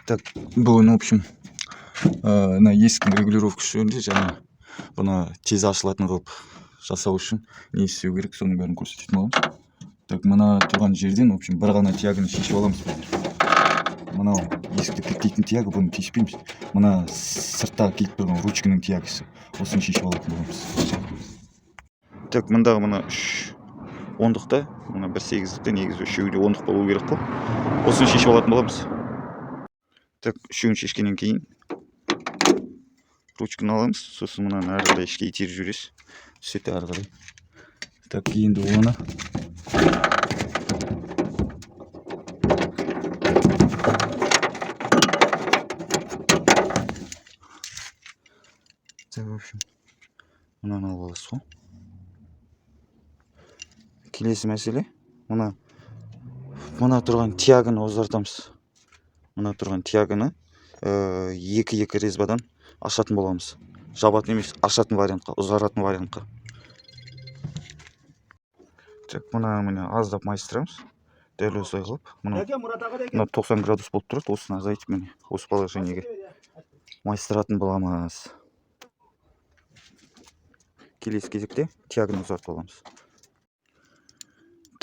Так, бүгін, в общем, мына есіктің регулировкасы жөнінде және бұны тез ашылатын қылып жасау үшін не істеу керек, соның бәрін көрсететін боламыз. Так, мына тұрған жерден, в общем, бір ғана тяганы шешіп аламыз біздер. Мынау есікті кілттейтін тяга, бұны тиіспейміз. Мына сырттағы келіп тұрған ручканың тягасы, осыны шешіп алатын боламыз. Так, мындағы мына үш ондықта, мына бір сегіздікте, негізі үшеуі де ондық болу керек қой. Осыны шешіп алатын боламыз. Так, үшеуін шешкеннен кейін ручканы аламыз, сосын мынаны әрі қарай ішке итеріп жібересіз, түседі әрі қарай. Так, енді оны, так, в общем, мынаны алып аласыз ғой. Келесі мәселе, мына тұрған тяганы ұзартамыз. Мына тұрған тяганы екі екі резьбадан ашатын боламыз. Жабатын емес, ашатын вариантқа, ұзаратын вариантқа. Так, мына, міне, аздап майыстырамыз дәл осылай қылып. Мынау мынау 90 градус болып тұрады, осыны азайтып, міне, осы положениеге майыстыратын боламыз. Келесі кезекте тяганы ұзартып аламыз.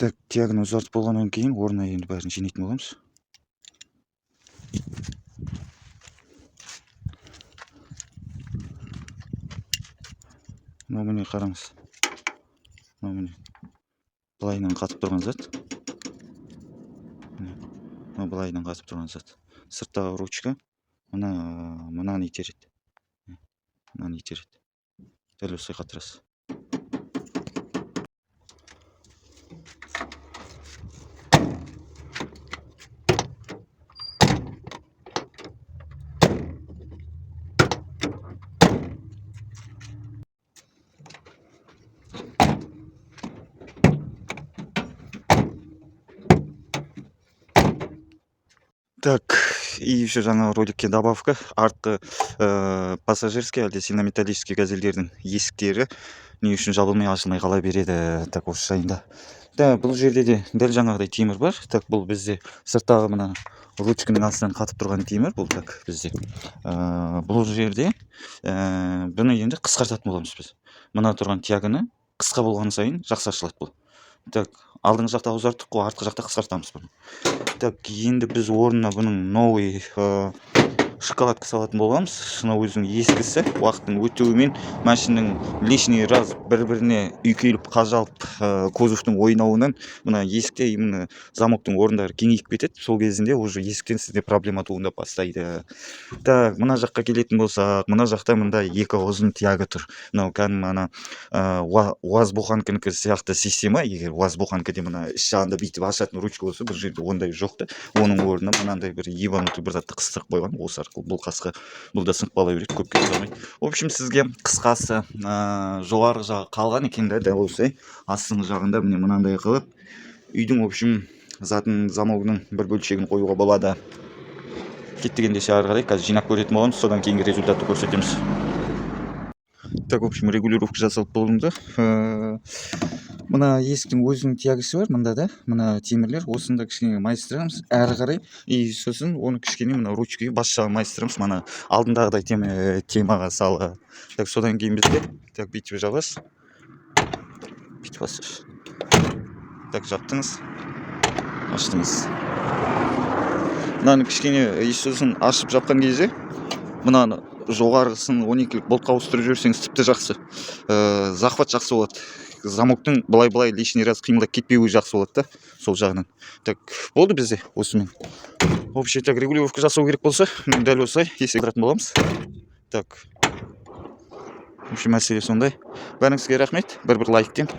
Так, тяганы ұзартып болғаннан кейін орнына енді бәрін жинайтын боламыз. Мынау, міне, қараңыз, мынау, міне, былайынан қатып тұрған зат. Міне, мынау былайынан қатып тұрған зат. Сырттағы ручка мына мынаны итереді. Міне, мынаны итереді, дәл осылай қатырасыз. Так, и еще жаңа роликке добавка: артқы пассажирский әлде цельнометаллический газельдердің есіктері не үшін жабылмай, ашылмай қала береді? Так, осы жайында да. Бұл жерде де дәл жаңағыдай темір бар. Так, бұл бізде сырттағы мына ручканың астынан қатып тұрған темір бұл. Так, бізде бұл жерде бұны енді қысқартатын боламыз біз. Мына тұрған тяганы қысқа болған сайын жақсы ашылады бұл. Так, алдыңғы жақта ұзарттық қой, артқы жақта қысқартамыз бұны. Так, енді біз орнына бұның новый шоколадка салатын боламыз. Мынау өзінің ескісі, уақыттың өтуімен машинаның лишний раз бір біріне үйкеліп, қажалып, кузовтың ойнауынан мына есікте именно замоктың орындары кеңейіп кетеді. Сол кезінде уже есіктен сізде проблема туындап бастайды. Так, мына жаққа келетін болсақ, мына жақта мында екі ұзын тяга тұр. Мынау кәдімгі ана УАЗ буханканікі сияқты система. Егер УАЗ буханкаде мына іш жағында бүйтіп ашатын ручка болса, бұл жерде ондай жоқ та. Оның орнына мынандай бір ебанутый бір затты қыстырып қойған. Осы арқылы бұл қасқа, бұл да сынып қала береді көпке ұзамай. В общем, сізге қысқасы, жоғарғы жағы қалған екен да. Дәл осылай астыңғы жағында, міне, мынандай қылып үйдің, в общем, затын, замогының бір бөлшегін қоюға болады. Кеттік ендеше ары қарай, қазір жинап көретін боламыз, содан кейінгі результатты көрсетеміз. Так, в общем, регулировка жасалып болынды. Мына есіктің өзінің тягасы бар мында да, мына темірлер, осыны да кішкене майыстырамыз әрі қарай. И сосын оны кішкене мына ручкаға бас жағын майыстырамыз, мына алдындағыдай темаға салып. Так, содан кейін бізде, так, бүйтіп жабасыз, бүйтіп басасыз. Так, жаптыңыз, аштыңыз мынаны кішкене. И сосын ашып жапқан кезде мынаны жоғарғысын 12-лік болтқа ауыстырып жіберсеңіз, тіпті жақсы, захват жақсы болады. Замоктың былай былай лишний раз қимылдап кетпеуі жақсы болады да сол жағынан. Так, болды бізде осымен. Вообще, так, регулировка жасау керек болса, міне, дәл осылай есек тұратын боламыз. Так, в общем, мәселе сондай. Бәріңізге рахмет, бір бір лайктен.